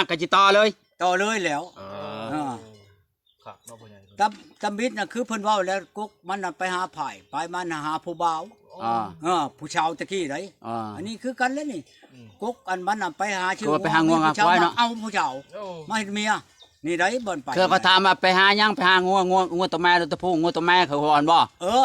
ກະຊິຕໍ່ເລີຍ ຕໍ່ເລີຍແລ້ວ. ເອີ ເອີ ຄັກເນາະ ພໍ່ໃຫຍ່. ຕຳ ຕຳບິດນະ ຄືເພິ່ນເວົ້າແລ້ວ ກົກມັນນະໄປຫາໃຜ? ໄປມັນຫາຜູ້ບ່າວ. ອໍ ເອີ ຜູ້ຊາວຕະກີ້ໃດ໋. ອໍ ອັນນີ້ຄືກັນແລ້ວນີ້. ອືມ ກົກອັນມັນນະໄປຫາຊື່ ຄືວ່າໄປຫາງົວຫາຄວາຍເນາະ ມາເອົາຜູ້ຊາວ ເອີ ມາເຮັດເມຍ. ນີ້ໃດ໋ບ່ອນໄປ. ຄືເຂົາຖາມວ່າໄປຫາຫຍັງ? ໄປຫາງົວ ງົວ ງົວຕົວແມ່ ຫຼືຕົວຜູ້? ງົວຕົວແມ່ຄືວ່າຫັ້ນບໍ່? ເອີ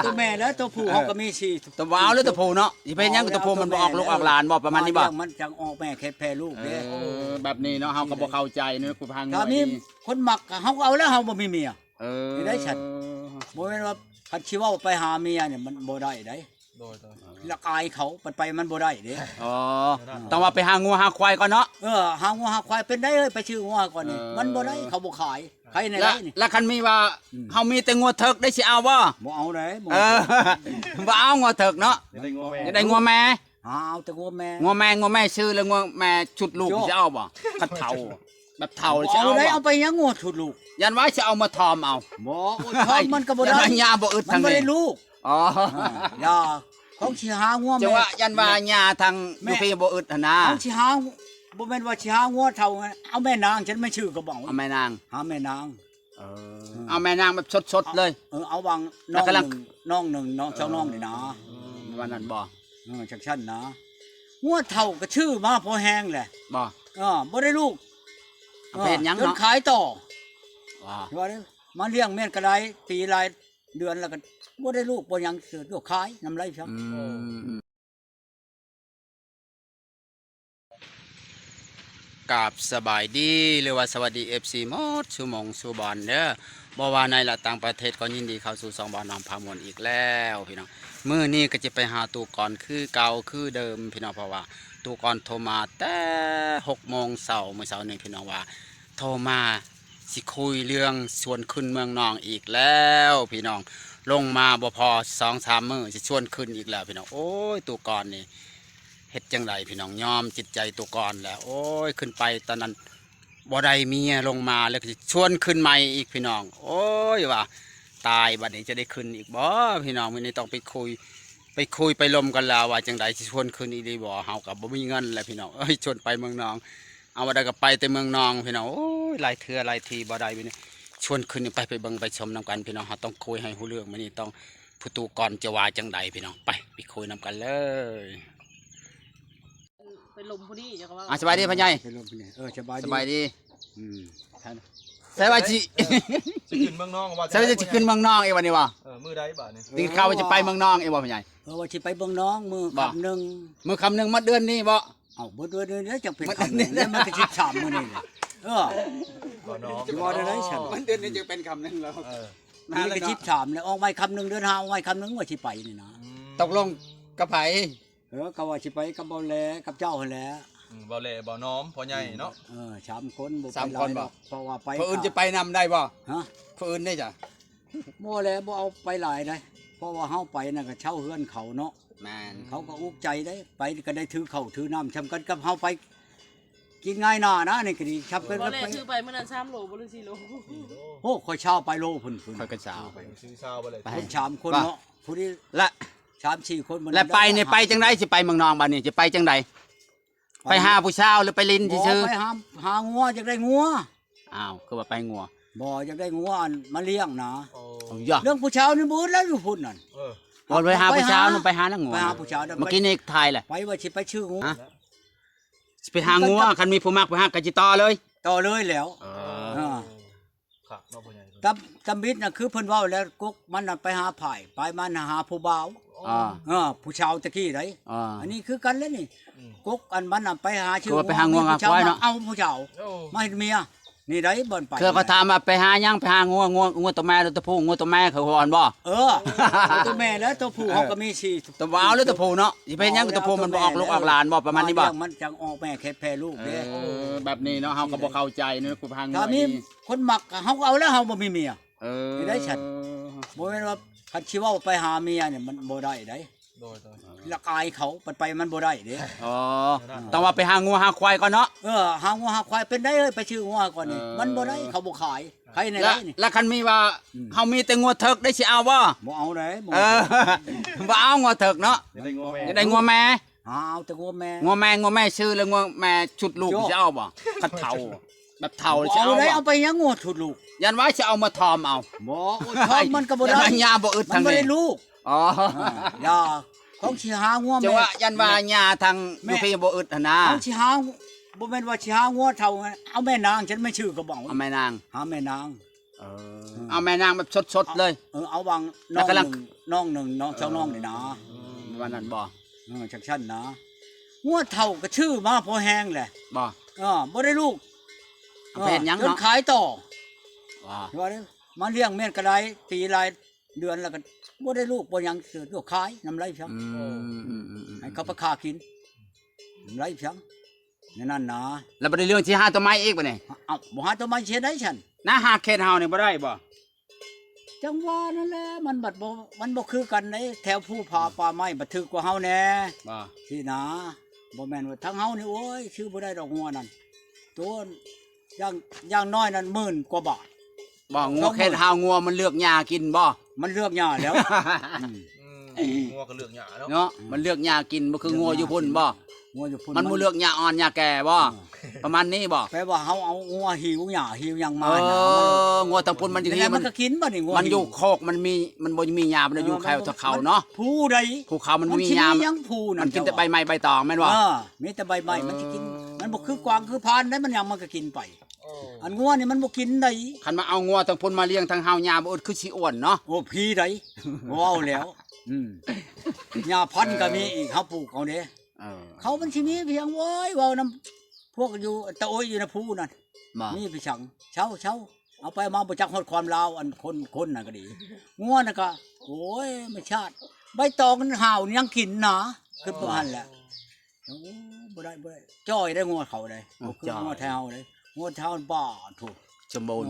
ຕົວແມ່ແລ້ວ ຕົວຜູ້ເຮົາກໍມີສີ່ຕົວ. ເອີ ບໍ່ເອົາແລ້ວຕົວຜູ້ເນາະ ຊິໄປເຮັດຫຍັງກັບຕົວຜູ້? ມັນບໍ່ອອກລູກອອກຫຼານບໍ່? ປະມານນີ້ບໍ່? ມັນຈັ່ງອອກແມ່ແຄບແຜ່ລູກເດ້. ເອີ ແບບນີ້ເນາະ ເຮົາກໍບໍ່ເຂົ້າໃຈເນາະ ຜູ້ພັງ. ຖ້າມີຄົນມັກ ເຮົາກໍເອົາແລ້ວ ເຮົາບໍ່ມີເມຍ. ເອີ ນີ້ໄດ໋ຊັ້ນ ບໍ່ແມ່ນວ່າຄັນຊິເວົ້າໄປຫາເມຍນີ້ ມັນບໍ່ໄດ້ໃດ໋. ໂດຍ ໂດຍ ລະອາຍເຂົາ ໄປ ໄປມັນບໍ່ໄດ້ເດ້. ອໍ ຕ້ອງວ່າໄປຫາງົວຫາຄວາຍກ່ອນເນາະ. ເອີ ຫາງົວຫາຄວາຍ ເປັນໄດ໋ເອີຍ ໄປຊື້ງົວກ່ອນນີ້. ເອີ ມັນບໍ່ໄດ້ ເຂົາບໍ່ຂາຍ ຂາຍແນວໃດນີ້. ລະຄັນມີວ່າ ອືມ ເຮົາມີແຕ່ງົວເຖິກໄດ້ ຊິເອົາບໍ່? ບໍ່ເອົາໃດ໋. ບໍ່ ເອີ ບໍ່ເອົາງົວເຖິກເນາະ ຢາກໄດ້ງົວແມ່ ຢາກໄດ້ງົວແມ່. ຫາເອົາແຕ່ງົວແມ່ ງົວແມ່ ງົວແມ່ຊື່ ຫຼືງົວແມ່ຊຸດລູກ ຊິເອົາບໍ່? ຄັນເຖົ້າ ແບບເຖົ້າ ຊິເອົາບໍ່? ເອົາໄປຫຍັງງົວຊຸດລູກ? ຢ້ານວ່າຊິເອົາມາຖອມເອົາ. ບໍ່ ໂອ້ຍ ຖອມມັນກໍບໍ່ໄດ້ ຢ້ານວ່າຍ່າບໍ່ອຶດ ມັນບໍ່ໄດ້ລູກ. ອໍ ເອີ ຢ່າ ຂອງຊິຫາງົວແມ່ ຈັ່ງວ່າຢ້ານວ່າຍ່າທາງຢູ່ພີ້ບໍ່ອຶດຫັ້ນນາ. ຂອງຊິຫາ ບໍ່ແມ່ນວ່າຊິຫາງົວເຖົ້າ ເອົາແມ່ນາງ ຈັ່ງແມ່ນຊື່ກໍບໍ່ເອົາ. ເອົາແມ່ນາງ ຫາແມ່ນາງ. ເອີ ເອີ ເອົາແມ່ນາງແບບສົດໆເລີຍ. ເອີ ເອົາຫວ່າງນ້ອງໜຶ່ງ ນ້ອງໜຶ່ງ ນ້ອງສອງນ້ອງນີ້ນາ. ເອີ ປະມານນັ້ນບໍ່? ເອີ ຈັ່ງຊັ້ນນາ. ງົວເຖົ້າກໍຊື້ມາພໍແຮງແຫຼະ. ບໍ່? ເອີ ບໍ່ໄດ້ລູກ. ເອົາໄປເຮັດຫຍັງເນາະ? ເອີ ຈົນຂາຍຕໍ່. ວ່າ ວ່າເດ້ ມາລ້ຽງແມ່ນກໍຫຼາຍປີຫຼາຍເດືອນ ແລ້ວກໍບໍ່ໄດ້ລູກບໍ່ຫຍັງ ເກີດລູກຂາຍນຳໄລຊ້ຳ. ອືມ ກາບສະບາຍດີ ຫຼືວ່າສະຫວັດດີ ເອັຟຊີ ໝົດສູ່ໝ່ອງສູ່ບ່ອນເດີ. ບໍ່ວ່າໃນ ແລະ ຕ່າງປະເທດ ກໍຍິນດີເຂົ້າສູ່ຊ່ອງບ່າວນ້ອງພາມ່ວນອີກແລ້ວພີ່ນ້ອງ. ມື້ນີ້ກໍຈະໄປຫາຕູ້ກ່ອນຄືເກົ່າຄືເດີມພີ່ນ້ອງ ເພາະວ່າຕູ້ກ່ອນໂທມາແຕ່ຫົກໂມງເຊົ້າ ມື້ເຊົ້ານີ້ພີ່ນ້ອງ ວ່າໂທມາ ຊິຄຸຍເລື່ອງຊວນຂຶ້ນເມືອງນອງອີກແລ້ວພີ່ນ້ອງ. ລົງມາບໍ່ພໍສອງສາມມື້ ຊິຊວນຂຶ້ນອີກແລ້ວພີ່ນ້ອງ. ໂອ້ຍ ຕູ້ກ່ອນນີ້ເຮັດຈັ່ງໃດພີ່ນ້ອງ ຍອມຈິດໃຈຕູ້ກ່ອນແລ້ວ. ໂອ້ຍ ຂຶ້ນໄປຕອນນັ້ນບໍ່ໄດ້ເມຍ ລົງມາແລ້ວກໍຊິຊວນຂຶ້ນໃໝ່ອີກພີ່ນ້ອງ. ໂອ້ຍ ວ່າຕາຍ ບັດນີ້ຈະໄດ້ຂຶ້ນອີກບໍ່ພີ່ນ້ອງ? ມື້ນີ້ຕ້ອງໄປຄຸຍ ໄປຄຸຍໄປລົມກັນແລ້ວ ວ່າຈັ່ງໃດ ຊິຊວນຂຶ້ນອີ່ຫຼີບໍ່? ເຮົາກໍບໍ່ມີເງິນແລ້ວພີ່ນ້ອງເອີຍ ຊວນໄປເມືອງນອງ. ເອົາວ່າໃດກໍໄປແຕ່ເມືອງນອງພີ່ນ້ອງ. ໂອ້ຍ ຫຼາຍເທື່ອຫຼາຍທີບໍ່ໄດ້ ມື້ນີ້ຊວນຂຶ້ນ ໄປ ໄປເບິ່ງໄປຊົມນຳກັນພີ່ນ້ອງ. ເຮົາຕ້ອງຄຸຍໃຫ້ຮູ້ເລື່ອງ ມື້ນີ້ຕ້ອງ ຜູ້ຕູ້ກ່ອນຈະວ່າຈັ່ງໃດພີ່ນ້ອງ. ໄປ ໄປຄຸຍນຳກັນເລີຍ. ໄປລົມຜູ້ນີ້ ເຈົ້າກໍວ່າ ອ່າ ສະບາຍດີພໍ່ໃຫຍ່. ໄປລົມຜູ້ນີ້ ເອີ ສະບາຍດີ ສະບາຍດີ. ອືມ ໃສ່ວ່າຊິ ຊິຂຶ້ນເມືອງນອງວ່າ ໃສ່ວ່າຊິຂຶ້ນເມືອງນອງອີກວັນນີ້ບໍ່? ເອີ ມື້ໃດບາດນີ້? ໄດ້ຍິນຂ່າວວ່າຊິໄປເມືອງນອງອີກບໍ່ພໍ່ໃຫຍ່? ເອີ ວ່າຊິໄປເມືອງນອງ ມື້ຄ່ຳໜຶ່ງ ມື້ຄ່ຳໜຶ່ງ ໝົດເດືອນນີ້ບໍ່? ເອົ້າ ໝົດເດືອນນີ້ແລ້ວຈັ່ງເປັນຄ່ຳໜຶ່ງ ແລ້ວມັນກໍສິບສາມມື້ນີ້. ເອີ ບໍ່ເນາະ ຊິເວົ້າໄດ້ໃດຊັ້ນ ໝົດເດືອນນີ້ຈຶ່ງເປັນຄ່ຳໜຶ່ງແລ້ວ. ເອີ ນີ້ກໍສິບສາມແລ້ວ ອອກໃໝ່ຄ່ຳໜຶ່ງ ເດືອນຫ້າອອກໃໝ່ຄ່ຳໜຶ່ງ ວ່າຊິໄປນີ້ນະ. ອືມ ຕົກລົງກັບໃຜ? ເອີ ກໍວ່າຊິໄປກັບເບົາແຫຼກັບເຈົ້າຫັ້ນແຫຼະ. ອືມ ເບົາແຫຼ ເບົານ້ອມ ພໍ່ໃຫຍ່ເນາະ. ເອີ ສາມຄົນ ບໍ່ໄປຫຼາຍດອກ ເພາະວ່າໄປ ຜູ້ອື່ນຈະໄປນຳໄດ້ບໍ່? ຮະ? ຜູ້ອື່ນເດ້ຈ້ະ? ບໍ່ແຫຼະ ບໍ່ເອົາໄປຫຼາຍໃດ ເພາະວ່າເຮົາໄປນັ້ນກໍເຊົ່າເຮືອນເຂົາເນາະ. ແມ່ນ ເຂົາກໍອຸກໃຈເດ້ ໄປກໍໄດ້ຖືເຂົ້າຖືນ້ຳ ຊ່ຳກັນກັບເຮົາໄປກິນງ່າຍໜ້ານະ. ນີ້ກໍດີ ຊ່ຳກັນກັບໄປ ຖືໄປມື້ນັ້ນສາມໂລບໍ່ ຫຼືສີ່ໂລ? ໂອ້ ຂ້ອຍຊາວປາຍໂລພຸ້ນ ພຸ້ນ ຂ້ອຍກໍຊາວ ໄປຊື້ຊາວບໍ່ເລີຍ ໄປ ຄົນສາມຄົນເນາະ ຜູ້ນີ້ລະ ສາມສີ່ຄົນ ແລ້ວໄປນີ້ໄປຈັ່ງໃດ? ຊິໄປເມືອງນອງບາດນີ້ ຊິໄປຈັ່ງໃດ? ໄປຫາຜູ້ສາວ ຫຼືໄປຫຼິ້ນຊື່ໆ? ບໍ່ ໄປຫາ ຫາງົວ ຢາກໄດ້ງົວ. ອ້າວ ຄືວ່າໄປຫາງົວ? ບໍ່ ຢາກໄດ້ງົວອັນມາລ້ຽງນະ. ໂອ້ ເລື່ອງຜູ້ສາວນີ້ບໍ່ອຶດແລ້ວຢູ່ພຸ້ນນັ້ນ. ເອີ ບໍ່ໄປຫາຜູ້ສາວນະ ໄປຫານາງງົວ ໄປຫາຜູ້ສາວ. ເມື່ອກີ້ນີ້ຖ່າຍແຫຼະ ໄປວ່າຊິໄປຊື້ງົວ ຊິໄປຫາງົວ. ຄັນມີຜູ້ມັກຜູ້ຮັກກໍຊິຕໍ່ເລີຍ ຕໍ່ເລີຍແລ້ວ. ເອີ ເອີ ຄັກເນາະ ພໍ່ໃຫຍ່. ຕຳ ຕຳບິດນະ ຄືເພິ່ນເວົ້າແລ້ວ ກົກມັນນະໄປຫາໃຜ? ໄປມັນຫາຜູ້ບ່າວ. ອໍ ເອີ ຜູ້ຊາວຕະກີ້ໃດ໋. ອໍ ອັນນີ້ຄືກັນແລ້ວນີ້. ອືມ ກົກອັນມັນນະໄປຫາຊື່ ຄືວ່າໄປຫາງົວຫາຄວາຍເນາະ ມາເອົາຜູ້ຊາວ ໂອ້ ມາເຮັດເມຍ. ນີ້ໃດ໋ບ່ອນໄປ. ຄືເຂົາຖາມວ່າໄປຫາຫຍັງ? ໄປຫາງົວ ງົວ ງົວຕົວແມ່ ຫຼືຕົວຜູ້? ງົວຕົວແມ່ຄືວ່າຫັ້ນບໍ່? ເອີ ຕົວແມ່ແລ້ວ ຕົວຜູ້ເຮົາກໍມີສີ່ຕົວ. ບໍ່ເອົາແລ້ວຕົວຜູ້ເນາະ ຊິໄປເຮັດຫຍັງກັບຕົວຜູ້? ມັນບໍ່ອອກລູກອອກຫຼານບໍ່? ປະມານນີ້ບໍ່? ມັນຈັ່ງອອກແມ່ແຄບແຜ່ລູກເດ້. ເອີ ແບບນີ້ເນາະ ເຮົາກໍບໍ່ເຂົ້າໃຈເນາະ ຜູ້ພັງ. ຖ້າມີຄົນມັກ ເຮົາກໍເອົາແລ້ວ ເຮົາບໍ່ມີເມຍ. ເອີ ນີ້ໄດ໋ຊັ້ນ ບໍ່ແມ່ນວ່າຄັນຊິເວົ້າໄປຫາເມຍນີ້ ມັນບໍ່ໄດ້ໃດ໋. ໂດຍ ໂດຍ ລະອາຍເຂົາ ໄປ ໄປມັນບໍ່ໄດ້ເດ້. ອໍ ຕ້ອງວ່າໄປຫາງົວຫາຄວາຍກ່ອນເນາະ. ເອີ ຫາງົວຫາຄວາຍ ເປັນໄດ໋ເອີຍ ໄປຊື້ງົວກ່ອນນີ້. ເອີ ມັນບໍ່ໄດ້ ເຂົາບໍ່ຂາຍ ຂາຍແນວໃດນີ້. ລະຄັນມີວ່າ ອືມ ເຮົາມີແຕ່ງົວເຖິກໄດ້ ຊິເອົາບໍ່? ບໍ່ເອົາໃດ໋. ບໍ່ ເອີ ບໍ່ເອົາງົວເຖິກເນາະ ຢາກໄດ້ງົວແມ່ ຢາກໄດ້ງົວແມ່. ຫາເອົາແຕ່ງົວແມ່. ງົວແມ່ ງົວແມ່ຊື້ ແລ້ວງົວແມ່ຊຸດລູກ ໂຈ້ ຊິເອົາບໍ່? ຄັນເຖົ້າ ແບບເຖົ້າ ບໍ່ ຊິເອົາ ເອົາໄດ້ບໍ່? ເອົາໄປຫຍັງງົວຊຸດລູກ? ຢ້ານວ່າຊິເອົາມາຖ່ອມເອົາ. ບໍ່ ໂອ້ຍ ຖ່ອມມັນກໍບໍ່ໄດ້ ຢ້ານວ່າຍ່າບໍ່ອຶດ ມັນບໍ່ໄດ້ລູກ. ອໍ ອ່າ ຢ່າ ຂອງຊິຫາງົວແມ່ ຈະວ່າຢ້ານວ່າຍ່າທາງຢູ່ພີ້ບໍ່ອຶດຫັ້ນນາ. ຂອງຊິຫາ ບໍ່ແມ່ນວ່າຊິຫາງົວເຖົ້າ ເອົາແມ່ນາງ ຊັ້ນແມ່ນຊື່ກໍບໍ່ເອົາ. ເອົາແມ່ນາງ ຫາແມ່ນາງ. ເອີ ເອີ ເອົາແມ່ນາງແບບສົດໆເລີຍ. ເອີ ເອົາຫວ່າງນ້ອງໜຶ່ງ ເອີ ນ້ອງໜຶ່ງ ນ້ອງສອງນ້ອງນີ້ນາ. ເອີ ປະມານນັ້ນບໍ່? ເອີ ຈັ່ງຊັ້ນນາ. ງົວເຖົ້າກໍຊື້ມາພໍແຮງແຫຼະ. ບໍ່? ເອີ ບໍ່ໄດ້ລູກ. ເອົາໄປເຮັດຫຍັງເນາະ? ເອີ ຈົນຂາຍຕໍ່. ວ່າ ວ່າເດ້ ມາລ້ຽງແມ່ນກໍໄດ້ ປີຫຼາຍເດືອນແລ້ວກໍບໍ່ໄດ້ລູກບໍ່ຫຍັງ ເສຍຕົວຂາຍນຳໄລພຽງ. ອືມ ໃຫ້ເຂົາໄປຂ້າກິນນຳໄລພຽງ. ແນວນັ້ນນາ. ແລ້ວບັດນີ້ເລື່ອງຊິຫາຕົວໃໝ່ອີກບັດນີ້? ເອົ້າ ບໍ່ຫາຕົວໃໝ່ຊິເຮັດໃດຊັ້ນ? ນາຫາເຂດເຮົານີ້ບໍ່ໄດ້ບໍ່? ຈັ່ງວ່ານັ້ນແຫຼະ ມັນບັດບໍ່ ມັນບໍ່ຄືກັນເດ້ ແຖວພູຜາປ່າໄມ້ບັດຖືກກວ່າເຮົາແດ່. ຊີ້ນາ ບໍ່ແມ່ນວ່າທາງເຮົານີ້ ໂອ້ຍ ຊື້ບໍ່ໄດ້ດອກງົວນັ້ນ ໂຕ ຢ່າງ ຢ່າງນ້ອຍນັ້ນໝື່ນກວ່າບາດ. ບໍ່ ງົວເຂດເຮົາ ງົວມັນເລືອກຫຍ້າກິນບໍ່? ມັນເລືອກຫຍ້າແລ້ວ. ອືມ ອືມ ງົວກໍເລືອກຫຍ້າເນາະ ເນາະ. ອືມ ມັນເລືອກຫຍ້າກິນ ບໍ່ຄືງົວຢູ່ພຸ້ນບໍ່? ເລືອກຫຍ້າກິນ ງົວຢູ່ພຸ້ນມັນບໍ່ເລືອກຫຍ້າອ່ອນຫຍ້າແກ່ບໍ່? ອືມ ປະມານນີ້ບໍ່? ແປວ່າເຮົາເອົາງົວຫິວຫຍ້າຫິວຫຍັງມາ. ເອີ ງົວທາງພຸ້ນມັນຢູ່ ມັນກໍກິນບັດນີ້ ງົວຫິວ ມັນຢູ່ຄອກ ມັນມີ ມັນບໍ່ມີຫຍ້າ ມັນຢູ່ແຖວເຂົາເນາະ ພູໃດ ພູເຂົາມັນບໍ່ມີຫຍ້າ. ມັນຊິມີຫຍັງພູນັ້ນ ມັນກິນແຕ່ໃບໄມ້ໃບຕອງແມ່ນບໍ່? ເອີ ມີແຕ່ໃບໄມ້ ມັນຊິກິນ ເອີ ມັນບໍ່ຄືກວາງຄືພານໃດ ມັນຫຍັງມັນກໍກິນໄປ. ໂອ້ ອັນງົວນີ້ມັນບໍ່ກິນໃດ. ຄັນມາເອົາງົວທາງພຸ້ນມາລ້ຽງທາງເຮົາ ຫຍ້າບໍ່ອຶດ ຄືຊິອ້ວນເນາະ. ໂອ້ ຜີໃດ ເວົ້າແລ້ວ. ອືມ ຫຍ້າພັນກໍມີອີກ ເຮົາປູກເອົາເດ້. ເອີ ເຂົາມັນຊິມີພຽງ ໂອ້ຍ ເວົ້ານຳພວກຢູ່ຕະໂອຍຢູ່ນະພູນັ້ນ. ບໍ່ ມີໄປສັງ ເຊົາ ເຊົາ ເອົາໄປເອົາມາບໍ່ຈັກຮອດຄວາມລາວ ອັນຄົນ ຄົນນັ້ນກໍດີ ງົວນັ້ນກໍ ໂອ້ຍ ມັນຊາດ ໃບຕອງມັນຫາວຍັງກິນນາ ຄືປະມານແຫຼະ. ໂອ້ ບໍ່ໄດ້ ບໍ່ໄດ້ ຈ່ອຍໄດ້ງົວເຂົາໄດ໋ ບໍ່ຄືງົວແຖວເຮົາໄດ໋. ງົວແຖວບ້າໂທ້ ສົມບູນ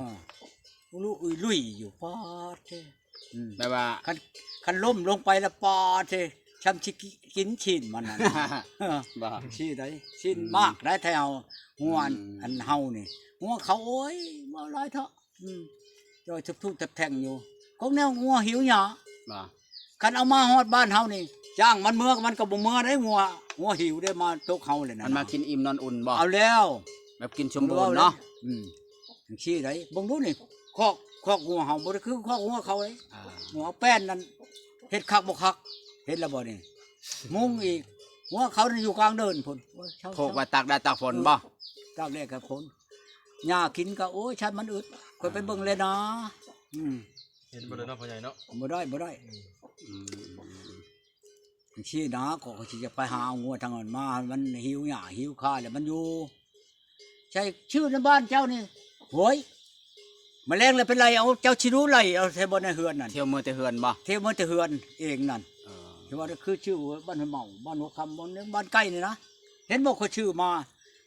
ເອີ ລຸຍລຸຍຢູ່ ປາດເທ. ອືມ ແບບວ່າຄັນ ຄັນລົ້ມລົງໄປລະ ປາດເທ ຊ່ຳຊິກິນຊີ້ນມັນນັ້ນ. ບໍ່ ຊີ້ນໃດ ຊີ້ນ ອືມ ມາກໄດ໋ແຖວເຮົາ ງົວ ອືມ ອັນເຮົານີ້ ງົວເຂົາ ໂອ້ຍ ເວົ້າຫຼາຍເຖາະ. ອືມ ຈ່ອຍທຸບໆແທັບແທັງຢູ່ ຂອງແນວງົວຫິວຫຍ້າ. ບໍ່ ຄັນເອົາມາຮອດບ້ານເຮົານີ້ ຈ້າງມັນເມືອ ມັນກໍບໍ່ເມືອໄດ໋ ງົວ ງົວຫິວໄດ້ມາຕົກເຮົາແລ້ວນະ. ມັນມາກິນອີ່ມນອນອຸ່ນບໍ່? ເອົາແລ້ວ ແບບກິນສົມບູນເນາະ. ອືມ ຈັ່ງຊີ້ໄດ໋ ເບິ່ງດູນີ້ ຄອກ ຄອກງົວເຮົາບໍ່ໄດ້ຄືຄອກງົວເຂົາເດ. ອ່າ ງົວແປ້ນນັ້ນ ເຮັດຄັກບໍ່ຄັກ ເຫັນແລ້ວບໍ່ນີ້ ມຸງອີກ ງົວເຂົານັ້ນຢູ່ກາງເດີ່ນພຸ້ນ. ໂອ້ຍ ເຊົາ ໂຄກວ່າຕາກແດດຕາກຝົນບໍ່? ຕາກແດດຕາກຝົນ. ຫຍ້າກິນກໍ ໂອ້ຍ ສັດມັນອຶດ ຂ້ອຍໄປເບິ່ງແລ້ວນາ. ອືມ ເຫັນບໍ່ໄດ້ເນາະ ພໍ່ໃຫຍ່ເນາະ. ບໍ່ໄດ້ ບໍ່ໄດ້. ອືມ ອືມ ຈັ່ງຊີ້ນະ ກໍ ກໍຊິຈະໄປຫາເອົາງົວທາງນັ້ນມາ ມັນຫິວຫຍ້າຫິວຄາແລ້ວມັນຢູ່ ໃສ່ຊື່ໃນບ້ານເຈົ້ານີ້ ໂຫຍ ມາແລງແລ້ວໄປໄລ່ເອົາ ເຈົ້າຊິດູໄລ່ເອົາໃສ່ບໍ່ໃນເຮືອນນັ້ນ? ທ່ຽວເມືອແຕ່ເຮືອນບໍ່? ທ່ຽວເມືອແຕ່ເຮືອນເອງນັ້ນ. ເອີ ທີ່ວ່າຄືຊື່ບ້ານຫ້ວຍເມົາ ບ້ານຫົວຄຳ ບ້ານ ບ້ານໃກ້ນີ້ນະ ເຫັນບໍ່ ຂ້ອຍຊື່ມາ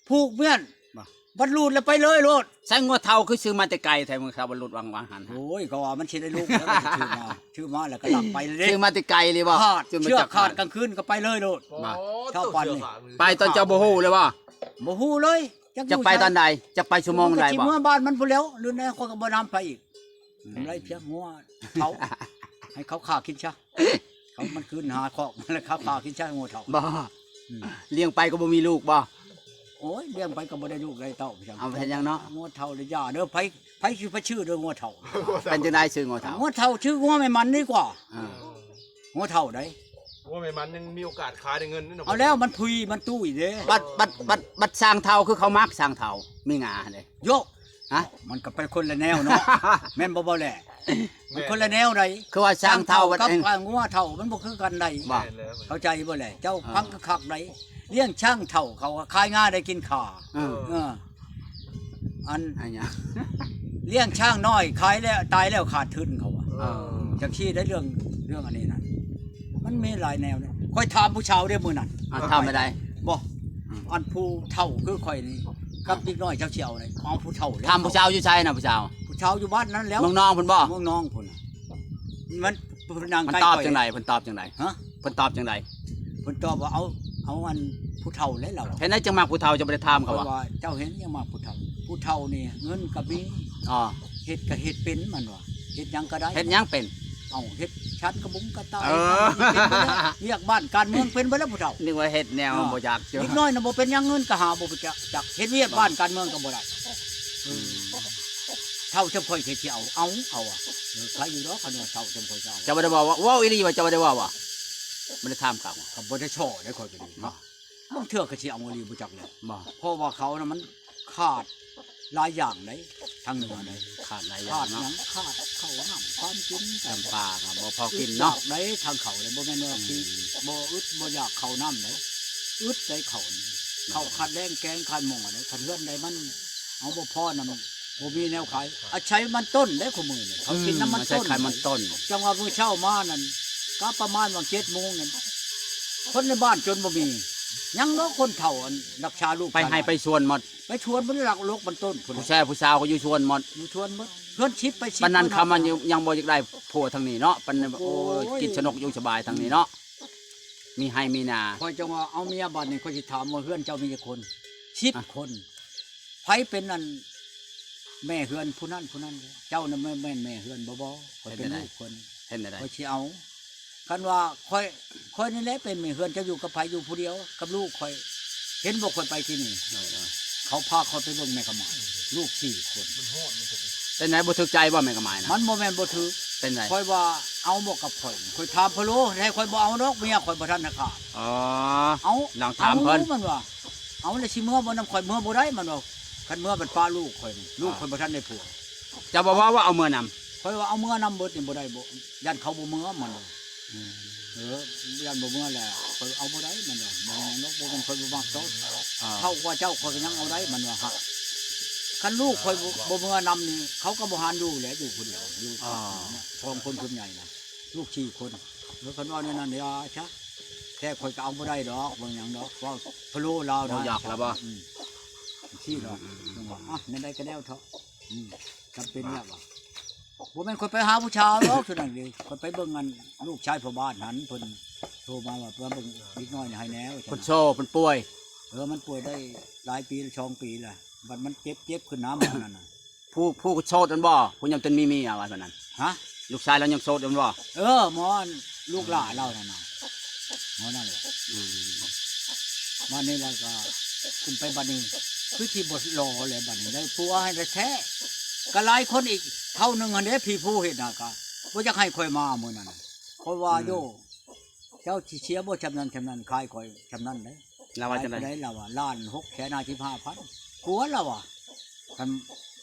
ຜູກມ້ຽນ ບໍ່ ບັດລູດແລ້ວໄປເລີຍໂລດ. ໃຊ້ງົວເຖົ້າຄືຊື້ມາແຕ່ໄກແທ້ ມື້ເຊົ້າບັດລູດວາງ ວາງຫັ້ນ. ໂອ້ຍ ເຂົາວ່າມັນຊິໄດ້ລູກແລ້ວ ມັນຊິຊື້ມາ ຊື້ມາແລ້ວກໍລັກໄປເລີຍເດ້. ຊື້ມາແຕ່ໄກເລີຍບໍ່? ຂາດ ຊື້ມາຈາກ ເຊືອກຂາດ ກາງຄືນກໍໄປເລີຍໂລດ. ບໍ່ ເຈົ້າປານນີ້ ເຊືອກຂາດ ໄປຕອນເຈົ້າບໍ່ຮູ້ເລີຍບໍ່? ບໍ່ຮູ້ເລີຍ ຈັກ ຈັກໄປຕອນໃດ ຈັກໄປຊົ່ວໂມງໃດບໍ່? ມັນກໍຊິເມືອບ້ານມັນພຸ້ນແລ້ວ ຫຼືແນວ ຂ້ອຍກໍບໍ່ນຳໄປອີກ. ອືມ ໄລ່ພຽງງົວເຖົ້າ ໃຫ້ເຂົາຂ້າກິນຊະ. ເຂົາມັນຄືນຫາຄອກມາແລ້ວ ຂ້າ ຂ້າກິນຊະງົວເຖົ້າ. ບໍ່ ອືມ ລ້ຽງໄປກໍບໍ່ມີລູກບໍ່? ໂອ້ຍ ລ້ຽງໄປກໍບໍ່ໄດ້ລູກໄດ້ເຕົ້າ. ເອົາໄປເຮັດຫຍັງເນາະ? ງົວເຖົ້າລະຢ່າເດີ ໃຜ ໃຜຊິໄປຊື້ເດີງົວເຖົ້າ. ເປັນຈັ່ງໃດຊື້ງົວເຖົ້າ? ງົວເຖົ້າຊື້ງົວແມ່ມັນດີກວ່າ. ອ່າ ງົວເຖົ້າໃດ໋ ງົວແມ່ມັນຍັງມີໂອກາດຂາຍໄດ້ເງິນເນາະ. ເອົາແລ້ວມັນທຸຍມັນຕຸ້ຍເດ້. ບັດ ບັດ ບັດ ບັດຊ້າງເຖົ້າ ຄືເຂົາມັກຊ້າງເຖົ້າ ມີງາເດ້. ໂຍ ຮະ ມັນກໍໄປຄົນລະແນວເນາະ ແມ່ນບໍ່ ບໍ່ແຫຼະ? ມັນຄົນລະແນວໃດ໋. ຄືວ່າຊ້າງເຖົ້າກັບງົວເຖົ້າມັນບໍ່ຄືກັນໃດ໋. ບໍ່ ເຂົ້າໃຈບໍ່ແຫຼະ? ເຈົ້າ ອ່າ ຟັງຄັກໆໃດ໋ ລ້ຽງຊ້າງເຖົ້າເຂົາຂາຍງ່າຍໄດ້ກິນຂາ. ເອີ ເອີ ອັນ ອັນຫຍັງ ລ້ຽງຊ້າງນ້ອຍຂາຍແລ້ວ ຕາຍແລ້ວຂາດທຶນເຂົາວ່າ. ເອີ ຈັ່ງຊີ້ໄດ໋ ເລື່ອງ ເລື່ອງອັນນີ້ນະ ມັນມີຫຼາຍແນວເດ້. ຂ້ອຍຖາມຜູ້ຊາວເດ້ມື້ນັ້ນ. ອ່າ ຖາມໄປໄດ້ບໍ່? ອືມ ອັນຜູ້ເຖົ້າຄືຂ້ອຍນີ້ ກັບເດັກນ້ອຍເຈົ້າຊິເອົາໃດ? ເອົາຜູ້ເຖົ້າແລ້ວ. ຖາມຜູ້ຊາວຢູ່ໃສນະ ຜູ້ຊາວ? ຜູ້ຊາວຢູ່ບ້ານນັ້ນແລ້ວ ເມືອງນອງພຸ້ນບໍ່? ເມືອງນອງພຸ້ນນະ. ມັນ ເພິ່ນນັ່ງໃກ້ຂ້ອຍ. ເພິ່ນຕອບຈັ່ງໃດ? ເພິ່ນຕອບຈັ່ງໃດ? ຮະ? ເພິ່ນຕອບຈັ່ງໃດ? ເພິ່ນຕອບວ່າ ເອົາ ເອົາອັນຜູ້ເຖົ້າແຫຼະລາວ. ເຮັດໃດຈັ່ງມັກຜູ້ເຖົ້າ ຈັ່ງບໍ່ໄດ້ຖາມເຂົາວ່າ? ເພິ່ນວ່າ ເຈົ້າເຫັນຍັງມັກຜູ້ເຖົ້າ ຜູ້ເຖົ້ານີ້ເງິນກໍມີ. ອໍ ເຮັດກໍເຮັດເປັນ ມັນວ່າ ເຮັດຫຍັງກໍໄດ້. ເຮັດຫຍັງເປັນ? ເອົາເຮັດຊັ້ນກະບຸງກະຕ່າຍ ເອີ ເປັນເບິດແລ້ວ ວຽກບ້ານການເມືອງເປັນເບິດແລ້ວຜູ້ເຖົ້າ. ນຶກວ່າເຮັດແນວ ເອີ ບໍ່ຢາກ ເດັກນ້ອຍນະບໍ່ເປັນຫຍັງ ເງິນກະຫາບໍ່ໄປຈັກ ເຮັດວຽກ ເອີ ບ້ານການເມືອງກະບໍ່ໄດ້. ອືມ ເຖົ້າຈຳຂ້ອຍຊິເອົາ ເອົາ ເອົາ ເອີ ໃຄຢູ່ດອກ ຄັນວ່າເຖົ້າຈຳຂ້ອຍຊິເອົາ. ເຈົ້າບໍ່ໄດ້ເວົ້າ ເວົ້າອີ່ຫຼີວ່າ ເຈົ້າບໍ່ໄດ້ເວົ້າວ່າ ບໍ່ໄດ້ຖາມກັບ ກະບໍ່ໄດ້ສໍ້ໄດ໋ ຂ້ອຍກະດີ ບໍ່ ບາງເທື່ອກະຊິເອົາອີ່ຫຼີບໍ່ຈັກແຫຼະ ບໍ່ ເພາະວ່າເຂົານະມັນຂາດຫຼາຍຢ່າງໃດ໋ ທາງເໜືອໃດ໋ ອືມ ຂາດຫຼາຍຢ່າງເນາະ ຂາດຫຍັງ ຂາດເຂົ້ານ້ຳ ຄວາມກິນ ຈຳປາກະບໍ່ພໍກິນເນາະ ອຶດຢາກໃດ໋ ທາງເຂົາເດ ບໍ່ແມ່ນວ່າ ອືມ ຊິບໍ່ອຶດບໍ່ຢາກເຂົ້ານ້ຳໃດ໋ ອຶດໃດ໋ເຂົ້ານີ້ ເຂົ້າຂາດແລງແກງຂາດໝໍ້ໃດ໋ ຄັນເຮືອນໃດມັນເອົາບໍ່ພໍນະ ບໍ່ມີແນວຂາຍ ອາໄສມັນຕົ້ນເດ້ ຄູ່ມື້ນີ້ເຂົາກິນນຳມັນ ອືມ ອາໄສຂາຍມັນຕົ້ນ ຈັ່ງວ່າມື້ເຊົ້າມານັ້ນ ກະປະມານວ່າເຈັດໂມງນັ້ນ ຄົນໃນບ້ານຈົນບໍ່ມີ ຍັງເນາະ ຄົນເຖົ້າອັນລັກສາລູກ ໄປໄຮ່ໄປສວນໝົດ ໄປສວນໝົດ ລັກລົກມັນຕົ້ນພຸ້ນ ຜູ້ຊາຍຜູ້ສາວກະຢູ່ສວນໝົດ ຢູ່ສວນໝົດ ເຮືອນສິບໄປສິບ ປານນັ້ນ ເພິ່ນ ເຂົາມາຍັງບໍ່ຢາກໄດ້ຜົວທາງນີ້ເນາະ ປານ ໂອ້ຍ ໂອ້ຍ ກິນສະໜົກຢູ່ສະບາຍທາງນີ້ເນາະ ມີໄຮ່ມີນາ. ຂ້ອຍຈັ່ງວ່າເອົາເມຍບາດນີ້ ຂ້ອຍຊິຖາມວ່າເຮືອນເຈົ້າມີຈັກຄົນ? ສິບ ອ່ະ ຄົນ ໃຜເປັນອັນແມ່ເຮືອນຜູ້ນັ້ນຜູ້ນັ້ນ ເຈົ້ານະແມ່ນແມ່ເຮືອນບໍ່? ບໍ່ ຂ້ອຍເປັນລູກເພິ່ນ ເຮັດແນວໃດ ຂ້ອຍຊິເອົາ ຄັນວ່າຂ້ອຍ ຂ້ອຍນີ້ແຫຼະເປັນແມ່ເຮືອນ ເຈົ້າຢູ່ກັບໃຜ? ຢູ່ຜູ້ດຽວກັບລູກຂ້ອຍ ເຫັນບໍ່ ຂ້ອຍໄປທີ່ນີ້ ເອີ ເອີ ເຂົາພາຂ້ອຍໄປເບິ່ງແມ່ກະໝາຍ ລູກສີ່ຄົນ ເປັນໃດ ບໍ່ຖືກໃຈບໍ່ແມ່ກະໝາຍນະ? ມັນບໍ່ແມ່ນບໍ່ຖືກ ເປັນໃດ? ຂ້ອຍວ່າເອົາບໍ່ກັບຂ້ອຍ ຂ້ອຍຖາມພະໂລ ແທ້ຂ້ອຍບໍ່ເອົາດອກ ເມຍຂ້ອຍບໍ່ທັນນະຂາດ ອໍ ເອົາ ລອງຖາມເພິ່ນ ເອົາ ມັນວ່າ ເອົາແລ້ວຊິເມືອບໍ່ນຳຂ້ອຍ? ເມືອບໍ່ໄດ້ ມັນວ່າ ຄັນເມືອບັດປະລູກຂ້ອຍນີ້ ລູກຂ້ອຍບໍ່ທັນໄດ້ຜົວ ເຈົ້າບໍ່ເວົ້າວ່າເອົາເມືອນຳ? ຂ້ອຍວ່າເອົາເມືອນຳເບິດນີ້ບໍ່ໄດ້ບໍ່ ຢ້ານເຂົາບໍ່ເມືອ ມັນວ່າ ອືມ ເອີ ຢ້ານບໍ່ເມືອແຫຼະ ຂ້ອຍເອົາບໍ່ໄດ້ ມັນວ່າ ບໍ່ແມ່ນດອກ ບໍ່ແມ່ນຂ້ອຍບໍ່ມັກດອກ ອ່າ ເຖົ້າກວ່າເຈົ້າຂ້ອຍກະຍັງເອົາໄດ້ ມັນວ່າ ຫາ ຄັນລູກຂ້ອຍບໍ່ ບໍ່ເມືອນຳນີ້ ເຂົາກະບໍ່ຫານຢູ່ແຫຼະ ຢູ່ຜູ້ດຽວ ຢູ່ ອ່າ ສອງຄົນຄົນໃຫຍ່ນະ ລູກສີ່ຄົນ ເອີ ຄັນເວົ້າແນວນັ້ນ ຢ່າຊະ ແທ້ຂ້ອຍກະເອົາບໍ່ໄດ້ດອກ ບໍ່ຫຍັງດອກ ເວົ້າພະໂລລາວນະ ບໍ່ຢາກລະບໍ່ ອືມ ຊີ້ດອກ ອືມ ຈັ່ງວ່າ ອະ ແນວໃດກະແນວເຖາະ ອືມ ຈຳເປັນແລ້ວວ່າ ບໍ່ແມ່ນຂ້ອຍໄປຫາຜູ້ສາວດອກ ຊຸດນັ້ນເດ ຂ້ອຍໄປເບິ່ງອັນລູກຊາຍພໍ່ບ້ານຫັ້ນ ເພິ່ນໂທມາວ່າ ເພິ່ນເບິ່ງເດັກນ້ອຍໃຫ້ແນວ ເພິ່ນໂຊ ເພິ່ນປ່ວຍ ເອີ ມັນປ່ວຍໄດ້ຫຼາຍປີ ສອງປີລະ ບັດມັນເຈັບ ເຈັບຂຶ້ນນຳ ອັນນັ້ນນະ ຜູ້ ຜູ້ໂສດນັ້ນບໍ່? ຜູ້ຍັງບໍ່ທັນມີເມຍວ່າຊັ້ນນັ້ນ ຮະ? ລູກຊາຍລາວຍັງໂສດນັ້ນບໍ່? ເອີ ໝໍ ອັນລູກຫຼ້າລາວນັ້ນນະ ໝໍນັ້ນແຫຼະ ອືມ ບາດນີ້ລາວກະຂຶ້ນໄປ ບາດນີ້ຄືຊິບໍ່ຫຼໍ່ແຫຼະ ບາດນີ້ໄດ້ຜົວໃຫ້ແທ້ ກະຫຼາຍຄົນອີກ ເທົ່າໜຶ່ງຫັ້ນເດ ຜີຜູ້ເຮັດນະ ກະບໍ່ຢາກໃຫ້ຂ້ອຍມາມື້ນັ້ນ ຂ້ອຍວ່າ ອືມ ໂຢ ເຈົ້າຊິເສຍບໍ່ ຊ່ຳນັ້ນຊ່ຳນັ້ນ ຂາຍຂ້ອຍຊ່ຳນັ້ນເດ້ ລາວວ່າຈັ່ງໃດ? ລາວວ່າ ລ້ານຫົກແສນຫ້າສິບຫ້າພັນ ຜົວລາວວ່າ ຄັນ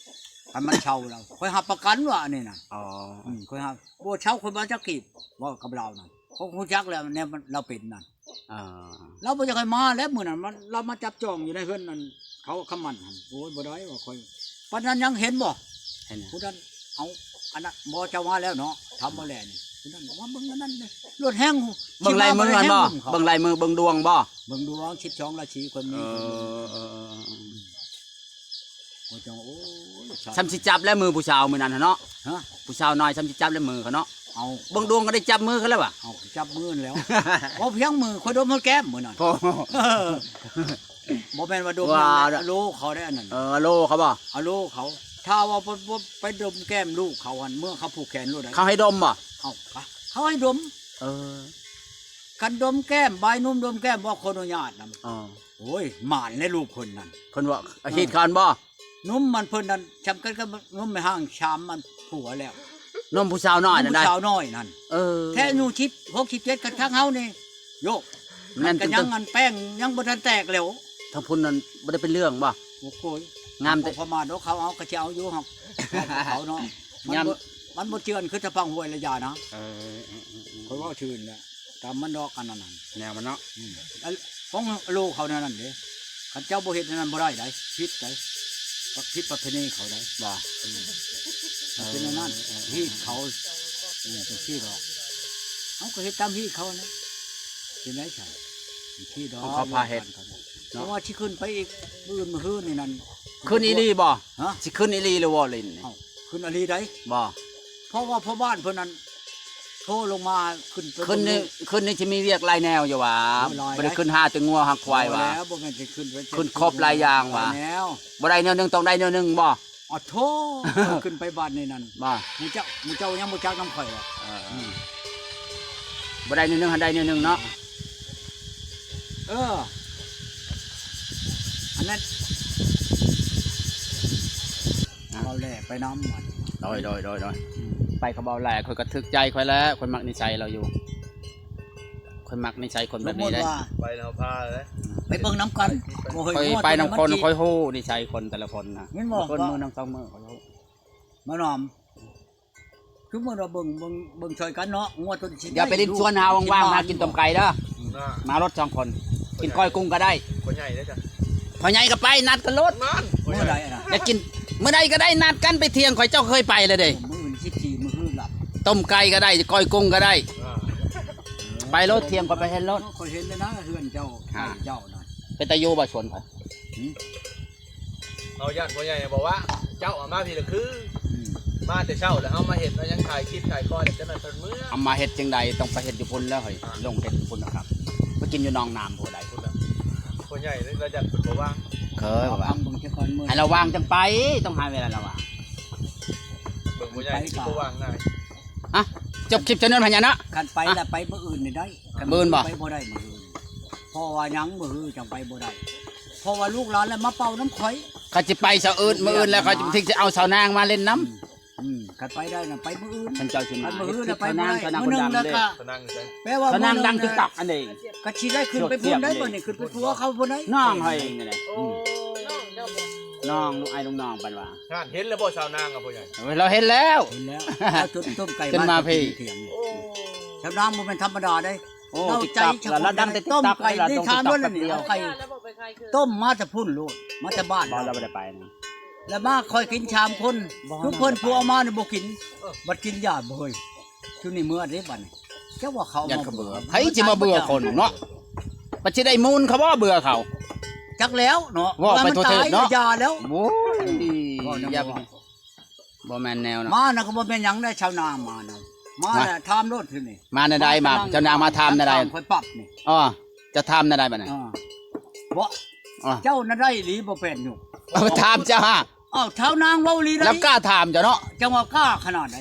ຄັນມັນເຊົາລາວ ຂ້ອຍຮັບປະກັນວ່າອັນນີ້ນະ ອໍ ອືມ ຂ້ອຍຮັບ ບໍ່ເຊົາຂ້ອຍບໍ່ຈັກກີບ ເວົ້າກັບລາວນັ້ນ ຂ້ອຍຮູ້ຈັກແລ້ວແນວມັນ ລາວເປັນນັ້ນ ອ່າ ລາວບໍ່ຢາກໃຫ້ມາແລ້ວ ມື້ນັ້ນມັນ ລາວມາຈັບຈອງຢູ່ໃນເຮືອນນັ້ນ ເຂົາຄຳໝັ້ນຫັ້ນ ໂອ້ຍ ບໍ່ໄດ້ວ່າຂ້ອຍ ປານນັ້ນຍັງເຫັນບໍ່? ເຫັນ ຜູ້ນັ້ນ ເອົາ ອັນນັ້ນບໍ່ ເຈົ້າມາແລ້ວເນາະ ຖາມບໍ່ແລນີ້ ຜູ້ນັ້ນວ່າເບິ່ງອັນນັ້ນເດ້ ລົດແຮງ ເບິ່ງລາຍມືຫັ້ນບໍ່? ເບິ່ງລາຍມື ເບິ່ງດວງບໍ່? ເບິ່ງດວງ ສິບສອງລາສີ ຄົນມີ ເອີ ເອີ ເອີ ເອີ ເອີ ໂອ້ຍ ໂອ້ຍ ຊ່ຳຊິຈັບແລ້ວມືຜູ້ສາວມື້ນັ້ນຫັ້ນເນາະ ຮະ? ຜູ້ສາວນ້ອຍຊ່ຳຊິຈັບແລ້ວມືເຂົາເນາະ ເອົາ ເບິ່ງດວງກະໄດ້ຈັບມືເຂົາແລ້ວຫວາ? ເອົາ ຈັບມືຫັ້ນແລ້ວ ເວົ້າພຽງມື ຂ້ອຍດົມຮອດແກ້ມມື້ນັ້ນ ໂອ້ ບໍ່ແມ່ນວ່າດົມ ວ່າ ໂລເຂົາໄດ້ອັນນັ້ນ ເອີ ໂລເຂົາບໍ່? ເອົາໂລເຂົາ ຖ້າວ່າບໍ່ ບໍ່ໄປດົມແກ້ມລູກເຂົາຫັ້ນ ເມື່ອເຂົາຜູກແຂນໂລດໃດ ເຂົາໃຫ້ດົມບໍ່? ເອົາ ເຂົາໃຫ້ດົມ ເອີ ຄັນດົມແກ້ມ ບາຍນຸ່ມດົມແກ້ມ ບໍ່ຂໍອະນຸຍາດນຳ ອໍ ໂອ້ຍ ໝານແລ້ວລູກເພິ່ນນັ້ນ ເພິ່ນວ່າ ເອີ ຮີດເຂົາຫັ້ນບໍ່? ນົມມັນເພິ່ນນັ້ນ ຊ່ຳກັນກັບນົມແມ່ຮ້າງຊາມມັນຜົວແລ້ວ ນົມຜູ້ສາວນ້ອຍນັ້ນ ຜູ້ສາວນ້ອຍນັ້ນ ເອີ ແທ້ອາຍຸສິບຫົກ ສິບເຈັດ ກັນທາງເຮົານີ້ ໂຢ ນັ້ນກະຍັງອັນແປ້ງຍັງບໍ່ທັນແຕກແລ້ວ ທາງພຸ້ນນັ້ນບໍ່ໄດ້ເປັນເລື່ອງບໍ່? ໂອ້ໂຫຍ ງາມແຕ່ ປະມາດດອກ ເຂົາເອົາກະຊິເອົາຢູ່ ເຮົາເຂົາເນາະ ມັນ ຍາມ ບໍ່ ມັນບໍ່ເຈື່ອນຄືຕະພັງຫ້ວຍລະຢານະ ເອີ ເອີ ເອີ ເອີ ຂ້ອຍເວົ້າຊື່ນແຫຼະ ຕາມມັນດອກ ອັນນັ້ນນະ ແນວມັນເນາະ ອືມ ອັນຂອງໂລເຂົາແນວນັ້ນເດ້ ຄັນເຈົ້າບໍ່ເຮັດແນວນັ້ນບໍ່ໄດ້ໃດ໋ ຜິດໃດ໋ ຜິດປະເພນີເຂົາໃດ໋ ບໍ່ ອືມ ເປັນແນວນັ້ນ ເອີ ເອີ ຮີດເຂົາ ເອີ ຈັ່ງຊີ້ດອກ ເຮົາກະເຮັດຕາມຮີດເຂົາຫັ້ນແຫຼະ ເປັນໄດ໋ຊັ້ນ ເປັນຊີ້ດອກ ຂອງເຂົາພາເຮັດ ເພາະວ່າຊິຂຶ້ນໄປອີກ ມື້ອື່ນມື້ຮືນີ້ນັ້ນ ຂຶ້ນອີ່ຫຼີບໍ່? ຮະ? ຊິຂຶ້ນອີ່ຫຼີຫຼືວ່າຫຼິ້ນນີ້? ເອົ້າ ຂຶ້ນອີ່ຫຼີໃດ໋ ບໍ່ ເພາະວ່າພໍ່ບ້ານເພິ່ນນັ້ນ ໂທລົງມາຂຶ້ນໄປ ຂຶ້ນນີ້ ເບິ່ງລູກ ຂຶ້ນນີ້ຊິມີວຽກຫຼາຍແນວຢູ່ຫວາ ໂອ້ ຫຼາຍ ບໍ່ໄດ້ຂຶ້ນຫາແຕ່ງົວຫາຄວາຍຫວາ ບໍ່ແມ່ນຊິຂຶ້ນໄປ ຂຶ້ນຄົບຫຼາຍຢ່າງຫວາ ຫຼາຍແນວ ບໍ່ໄດ້ແນວໜຶ່ງຕ້ອງໄດ້ແນວໜຶ່ງບໍ່? ອາໂທ້ ຂ້ອຍຂຶ້ນໄປບ້ານນີ້ນັ້ນ ບໍ່ ໝູ່ເຈົ້າ ໝູ່ເຈົ້າຍັງບໍ່ຈັກນຳຂ້ອຍດອກ. ເອີ ອືມ ບໍ່ໄດ້ແນວໜຶ່ງ ຫາໄດ້ແນວໜຶ່ງເນາະ. ເອີ ອັນນັ້ນ ອ່າ ເວົ້າແຫຼະໄປນຳ. ໂດຍ ໂດຍ ໂດຍ ໂດຍ ອືມ ໄປກັບເວົ້າແຫຼະ ຂ້ອຍກໍຖືກໃຈຂ້ອຍແລ້ວ ຂ້ອຍມັກນິໄສລາວຢູ່. ຂ້ອຍມັກນິໄສຄົນແບບນີ້ເດ້. ໄປແລ້ວພາເລີຍ ໄປເບິ່ງນຳກັນ. ຂ້ອຍໄປນຳຄົນ ຂ້ອຍຮູ້ນິໄສຄົນແຕ່ລະຄົນນະ. ແມ່ນບໍ່? ຄົນມື້ໜຶ່ງສອງມື້ຂ້ອຍຮູ້. ມານອມ ສົມມຸດວ່າເບິ່ງ ເບິ່ງ ເບິ່ງຊ່ອຍກັນເນາະ ງົວຕົວຊິ ດຽວໄປຫຼິ້ນສວນຫາວ່າງໆ ຫາກິນຕົ້ມໄກ່ເດີ. ມາລົດສອງຄົນ ກິນກ້ອຍກຸ້ງກໍໄດ້. ພໍ່ໃຫຍ່ເດ້ ພໍ່ໃຫຍ່ກໍໄປ ນັດກັນໂລດ. ມື້ໃດນະ? ຢາກກິນມື້ໃດກໍໄດ້ ນັດກັນໄປທ່ຽງຂ້ອຍ ເຈົ້າເຄີຍໄປແລ້ວເດ້. ມື້ອື່ນສິບສີ່ ມື້ຮືນລະ ຕົ້ມໄກ່ກໍໄດ້ ກ້ອຍກຸ້ງກໍໄດ້. ອ່າ ໄປໂລດ ທ່ຽງຂ້ອຍໄປເຫັນໂລດ. ຂ້ອຍເຫັນແລ້ວນະ ເຮືອນເຈົ້າ ອ່າ ເຈົ້ານະ ເປັນຕາຢູ່ບໍ່ສວນຂ້ອຍ? ຫື? ເຮົາຢ້ານພໍ່ໃຫຍ່ບໍ່ວ່າ ເຈົ້າເອົາມາພີ້ລະຄື ອືມ ມາແຕ່ເຊົ້າແລ້ວ ເຮົາມາເຮັດ ເຮົາຍັງຖ່າຍຄລິບຖ່າຍຄອຍ ແລ້ວຈັ່ງນັ້ນເພິ່ນເມືອ. ເອົາມາເຮັດຈັ່ງໃດ ຕ້ອງໄປເຮັດຢູ່ພຸ້ນແລ້ວເຮີ້ຍ. ອ່າ ລົງເຮັດຢູ່ພຸ້ນນະຄັບ ໄປກິນຢູ່ໜອງນ້ຳຜູ້ໃດ ພຸ້ນນນະ. ພໍ່ໃຫຍ່ລະຢ້ານເພິ່ນບໍ່ວ່າງ. ເຄີຍວ່າ ໃຫ້ລະວ່າງຈັ່ງໄປ ຕ້ອງຫາເວລາລະວ່າງ. ເບິ່ງພໍ່ໃຫຍ່ຊິບໍ່ວ່າງງ່າຍ. ຮະ? ຈົບຄລິບເທົ່ານັ້ນພະຍາເນາະ. ຄັນໄປລະໄປມື້ອື່ນນີ້ໄດ້. ມື້ອື່ນບໍ່? ໄປບໍ່ໄດ້ມື້ອື່ນ ເພາະວ່າຫຍັງ? ມື້ຮືຈັ່ງໄປບໍ່ໄດ້ ເພາະວ່າລູກຫຼານລະມາເປົ່ານຳຂ້ອຍ. ຄັນຊິໄປເຊົ້າອື່ນ ມື້ອື່ນແລ້ວ ຂ້ອຍຈຶ່ງຊິເອົາສາວນາງມາຫຼິ້ນນຳ. ອືມ ອືມ ຄັນໄປໄດ້ນະໄປມື້ອື່ນ. ຄັນເຈົ້າຊິມາ ມື້ອື່ນລະໄປບໍ່ໄດ້. ມື້ໜຶ່ງລະກະ ສາວນາງ ສາວນາງດັງຕິກຕັອກອັນນີ້ ກະຊິໄດ້ຂຶ້ນໄປພຸ້ນໄດ໋. ບັດນີ້ຂຶ້ນໄປຜົວເຂົາພຸ້ນໄດ໋ ນ້ອງຂ້ອຍເອງນີ້ແຫຼະ. ໂອ້ ອືມ ນ້ອງເຈົ້າບໍ່? ນ້ອງ ລູກອ້າຍລູກນ້ອງ ປານວ່າ ທ່ານເຫັນແລ້ວບໍ່ສາວນາງອະພໍ່ໃຫຍ່? ໂອ້ຍ ລາວເຫັນແລ້ວ ເຫັນແລ້ວ ລາວຈົນຕົ້ມໄກ່ ຈົນມາພີ້ ໂອ້ ສາວນາງບໍ່ແມ່ນທຳມະດາເດ້. ໂອ້ ລາວໃຈ ລາວດັງແຕ່ຕິກຕັອກ ລາວລົງຕິກຕັອກແປັບດຽວ ເອົາໄກ່ ຕົ້ມມາແຕ່ພຸ້ນໂລດ ມາແຕ່ບ້ານ ບໍ່ ລາວບໍ່ໄດ້ໄປນະ. ລະມາຂ້ອຍກິນສາມຄົນ ທຸກຄົນ ຜູ້ເອົາມານີ້ບໍ່ກິນ ບັດກິນຢາດບໍ່ເຮີ້ຍ. ຊຸມນີ້ເມືອເດ້ບັດນີ້ ຈັກວ່າເຂົາ ຢ້ານເຂົາເບື່ອ ໃຜຊິມາເບື່ອຄົນເນາະ. ບັດຊິໄດ້ມູນເຂົາບໍ່ ເບື່ອເຂົາ ຈັກແລ້ວເນາະ. ເວົ້າໄປທົ່ວເທີດເນາະ ວ່າມັນຕາຍກໍຢ່າແລ້ວ. ໂອ້ຍ ເວົ້ານຳ ຢ່າ ບໍ່ແມ່ນແນວນະ. ມານະກໍບໍ່ແມ່ນຫຍັງໄດ໋ ຊາວນາມານະ ມານະ ຖາມໂລດທີນີ້. ມາແນວໃດ? ມາ ຊາວນາມາຖາມແນວໃດ? ຂ້ອຍປັບນີ້. ອໍ ຈະຖາມແນວໃດບັດນີ້? ເອີ ບໍ່ ອໍ ເຈົ້ານະໄດ້ອີ່ຫຼີບໍ່ແປດຫຍຸກ? ເອົາ ຖາມເຈົ້າຫາ. ອ້າວ ຊາວນາງເວົ້າອີ່ຫຼີໄດ໋ ລາວກ້າຖາມເຈົ້າເນາະ. ຈັ່ງວ່າກ້າຂະໜາດໃດ?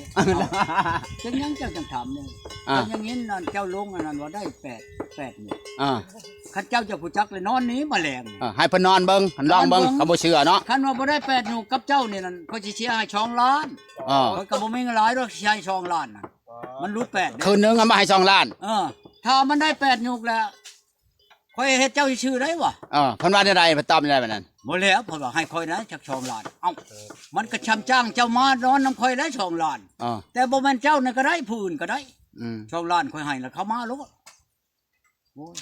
ເອົ້າ ຈັ່ງຫຍັງເຈົ້າຈັ່ງຖາມນີ້? ອ່າ ເຈົ້າຍັງເຫັນນັ້ນ ເຈົ້າລົງອັນນັ້ນວ່າໄດ້ແປດ ແປດຫຍຸກ. ອ່າ ຄັນເຈົ້າຈະຮູ້ຈັກລະນອນໜີມາແລງ. ເອີ ໃຫ້ເພິ່ນນອນເບິ່ງ ລອງເບິ່ງ ລອງເບິ່ງ ເຂົາບໍ່ເຊື່ອເນາະ. ຄັນວ່າບໍ່ໄດ້ແປດຫຍຸກກັບເຈົ້ານີ້ນັ້ນ ຂ້ອຍຊິເສຍໃຫ້ສອງລ້ານ. ອໍ ຂ້ອຍກໍບໍ່ມີເງິນຫຼາຍດອກ ຊິໃຫ້ສອງລ້ານນະ. ອໍ ມັນຫຼຸດແປດເດ້ ຄືນໜຶ່ງເອົາມາໃຫ້ສອງລ້ານ. ເອີ ຖ້າມັນໄດ້ແປດຫຍຸກແລ້ວ ຂ້ອຍເຮັດເຈົ້າຊື່ໆໄດ້ຫວາ? ເອີ ເພິ່ນວ່າແນວໃດ? ເພິ່ນຕອບແນວໃດບັດນັ້ນ? ບໍ່ແລ້ວ ເພິ່ນວ່າໃຫ້ຂ້ອຍນະຈັກສອງລ້ານ. ເອົ້າ ເອີ ມັນກໍຊ່ຳຈ້າງເຈົ້າມານອນນຳຂ້ອຍແລ້ວສອງລ້ານ. ເອີ ແຕ່ບໍ່ແມ່ນເຈົ້ານັ້ນກໍໄດ້ ຜູ້ອື່ນກໍໄດ້. ອືມ ສອງລ້ານຂ້ອຍໃຫ້ລະເຂົ້າມາໂລດ. ໂອ້ຍ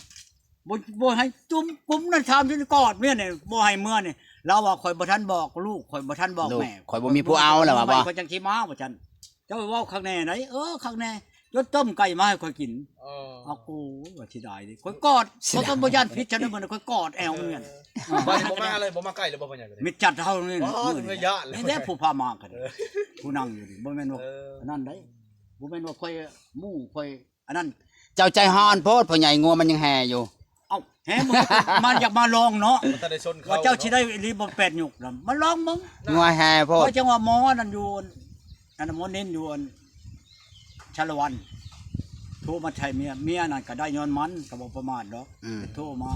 ບໍ່ ບໍ່ໃຫ້ຈຸ້ມກຸ້ມນັ້ນ ຖາມຈົນກອດເມຍນີ້ ບໍ່ໃຫ້ເມືອນີ້. ລາວວ່າ ຂ້ອຍບໍ່ທັນບອກລູກ ຂ້ອຍບໍ່ທັນບອກແມ່ ຂ້ອຍບໍ່ມີຜູ້ເອົາ ລາວວ່າບໍ່ ຂ້ອຍຈັ່ງຊິມາ ວ່າຊັ້ນ. ເຈົ້າເວົ້າຄັກແນ່ໄດ໋. ເອີ ຄັກແນ່ ຈົນຕົ້ມໄກ່ມາໃຫ້ຂ້ອຍກິນ. ເອີ ເອົາ ໂອ້ຍ ວ່າເສຍດາຍເດ້ ຂ້ອຍກອດ ເສຍດາຍ ຂ້ອຍກໍບໍ່ຢ້ານຜິດຊັ້ນເດ້ ມື້ນັ້ນຂ້ອຍກອດແອວເມືອນ. ເອີ ບັດນີ້ບໍ່ມາເລີຍ ບໍ່ມາໃກ້ເລີຍບໍ່ ພໍ່ໃຫຍ່? ມິດຈັດເຮົານີ້ ອໍ ມື້ນີ້ ຂ້ອຍຢ້ານ ນີ້ແຫຼະຜູ້ພາມາກັນ. ເອີ ຜູ້ນັ່ງຢູ່ນີ້ ບໍ່ແມ່ນວ່າ ເອີ ອັນນັ້ນໄດ໋ ບໍ່ແມ່ນວ່າຂ້ອຍໝູ່ ຂ້ອຍ ອັນນັ້ນ ເຈົ້າໃຈຮ້ອນໂພດ ພໍ່ໃຫຍ່ ງົວມັນຍັງແຮ່ຢູ່. ເອົ້າ ແຮ່ມື້ ມາ ຢາກມາລອງເນາະ ບໍ່ທັນໄດ້ຊົນເຂົາ ວ່າເຈົ້າຊິໄດ້ອີ່ຫຼີບໍ່ແປດຫຍຸກນະ ມາລອງເບິ່ງ. ງົວແຮ່ໂພດ ຂ້ອຍຈັ່ງວ່າໝໍອັນນັ້ນຢູ່ ອັນນັ້ນ ໝໍນິນຢູ່ອັນ ສາລະວັນ ໂທມາໃສ່ເມຍ ເມຍນັ້ນກໍໄດ້ຍ້ອນມັນ ກໍບໍ່ປະໝາດດອກ. ອືມ ໂທມາ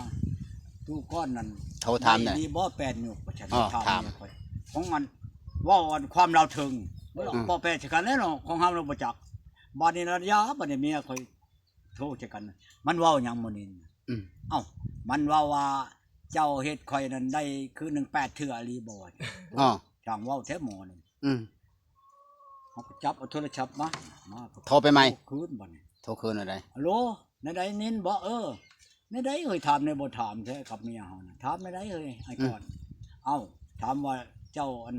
ຕູ້ກ້ອນນັ້ນ ໂທຖາມໄດ້ອີ່ຫຼີບໍ່ແປດຫຍຸກ ວ່າຊັ້ນ. ອໍ ຖາມ ຖາມເມຍຂ້ອຍ ຂອງອັນ ເວົ້າອັນຄວາມລາວເທິງ ອືມ ເວົ້າແປໃສ່ກັນແລ້ວເນາະ ຂອງເຮົາລະບໍ່ຈັກ. ບາດນີ້ລະຢ່າ ບາດນີ້ເມຍຂ້ອຍໂທໃສ່ກັນ ມັນເວົ້າຫຍັງມື້ນີ້? ອືມ ເອົ້າ ມັນເວົ້າວ່າ ເຈົ້າເຮັດຂ້ອຍນັ້ນໄດ້ຄືນໜຶ່ງແປດເທື່ອອີ່ຫຼີບໍ່? ອໍ ຊ່າງເວົ້າແທ້ໝໍນີ້. ອືມ ເຮົາກໍຈັບເອົາໂທລະສັບມາ ມາ ໂທໄປໃໝ່ ໂທຄືນບັດນີ້ ໂທຄືນແນວໃດ? ຮັລໂຫຼ ແນວໃດນິນບໍ? ເອີ ແນວໃດເຮີ້ຍ? ຖາມແດ່ ບໍ່ຖາມແທ້ກັບເມຍເຮົານະ ຖາມແນວໃດເຮີ້ຍ ອ້າຍກອນ? ເອົ້າ ຖາມວ່າເຈົ້າ ອັນ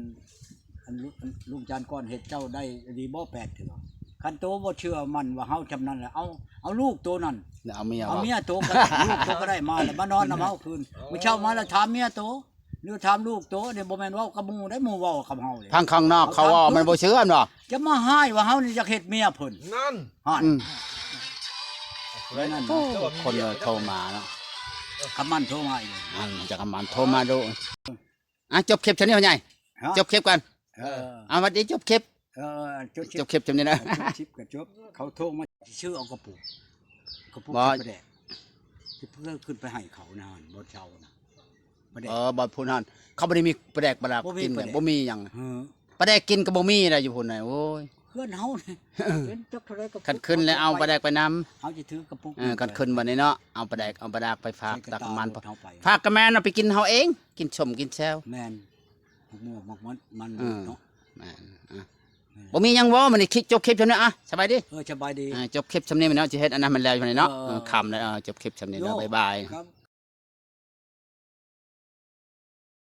ອັນ ລຸງ ອັນ ລຸງຈານກອນເຮັດເຈົ້າໄດ້ອີ່ຫຼີບໍ່ແປດເທື່ອ? ຄັນໂຕບໍ່ເຊື່ອໝັ້ນວ່າເຮົາຊ່ຳນັ້ນແຫຼະ ເອົາ ເອົາລູກໂຕນັ້ນ ເອົາເມຍ ເອົາເມຍໂຕກໍໄດ້ ລູກໂຕກໍໄດ້ມາ ແລ້ວມານອນນຳເຮົາຄືນ. ມື້ເຊົ້າມາແລ້ວຖາມເມຍໂຕ ຫຼືຖາມລູກໂຕ ອັນນີ້ບໍ່ແມ່ນເວົ້າກັບໝູ່ໄດ໋ ໝູ່ເວົ້າກັບເຮົາເດ້. ທາງຂ້າງນອກເຂົາເວົ້າມັນບໍ່ເຊື່ອແມ່ນບໍ່? ຈະມາຮ້າຍວ່າເຮົານີ້ຢາກເຮັດເມຍເພິ່ນ. ນັ້ນ ຫັ້ນ ອືມ ແລ້ວນັ້ນ ໂອ້ ຄົນໂທມາເນາະ ຄຳໝັ້ນໂທມາອີກ ອັນຈະຄຳໝັ້ນໂທມາດູ. ອ່ະ ຈົບຄລິບເທົ່ານີ້ພໍ່ໃຫຍ່ ຮະ ຈົບຄລິບກ່ອນ. ເອີ ເອົາ ຫວັດດີ ຈົບຄລິບ ເອີ ຈົບຄລິບ ຈົບຄລິບຊ່ຳນີ້ນະ ຈົບຄລິບກໍຈົບ. ເຂົາໂທມາຊື້ເອົາກະປຸກ ກະປຸກປາແດກ ຊິເພື່ອຂຶ້ນໄປໃຫ້ເຂົານະ ບ່ອນເຊົ່ານະ ປາແດກ ເອີ ບ່ອນພຸ້ນຫັ້ນ ເຂົາບໍ່ໄດ້ມີປາແດກປາດາກ ບໍ່ມີ ກິນ ປາແດກ ບໍ່ມີຫຍັງ ເອີ ປາແດກກິນກໍບໍ່ມີໄດ໋ຢູ່ພຸ້ນນະ ໂອ້ຍ ເຮືອນເຮົານີ້ ເປັນຈັກເທົ່າໃດກໍ ຄັນຂຶ້ນແລ້ວເອົາປາແດກໄປນຳ ເຮົາຊິຖືກະປຸກ ເອີ ຄັນຂຶ້ນບັດນີ້ເນາະ ເອົາປາແດກ ເອົາປາດາກໄປຝາກ ຕັກມັນ ຝາກກະແມ່ນເອົາໄປກິນເຮົາເອງ ກິນສົ້ມກິນແຊວ ແມ່ນ ໝາກມ່ວງ ໝາກມັນ ມັນ ເອີ ເນາະ ແມ່ນ ອ່ະ ບໍ່ມີຫຍັງເວົ້າ ມື້ນີ້ຄິດ ຈົບຄລິບຊ່ຳນີ້ ອ່ະ ສະບາຍດີ ເອີ ສະບາຍດີ ອ່າ ຈົບຄລິບຊ່ຳນີ້ແມ່ນເນາະ ຊິເຮັດອັນນັ້ນມັນແລ້ວຢູ່ນີ້ເນາະ ເອີ ເອີ ຄ່ຳແລ້ວ ເອີ ຈົບຄລິບຊ່ຳນີ້ເນາະ ໂຍ ບາຍບາຍ ຄັບ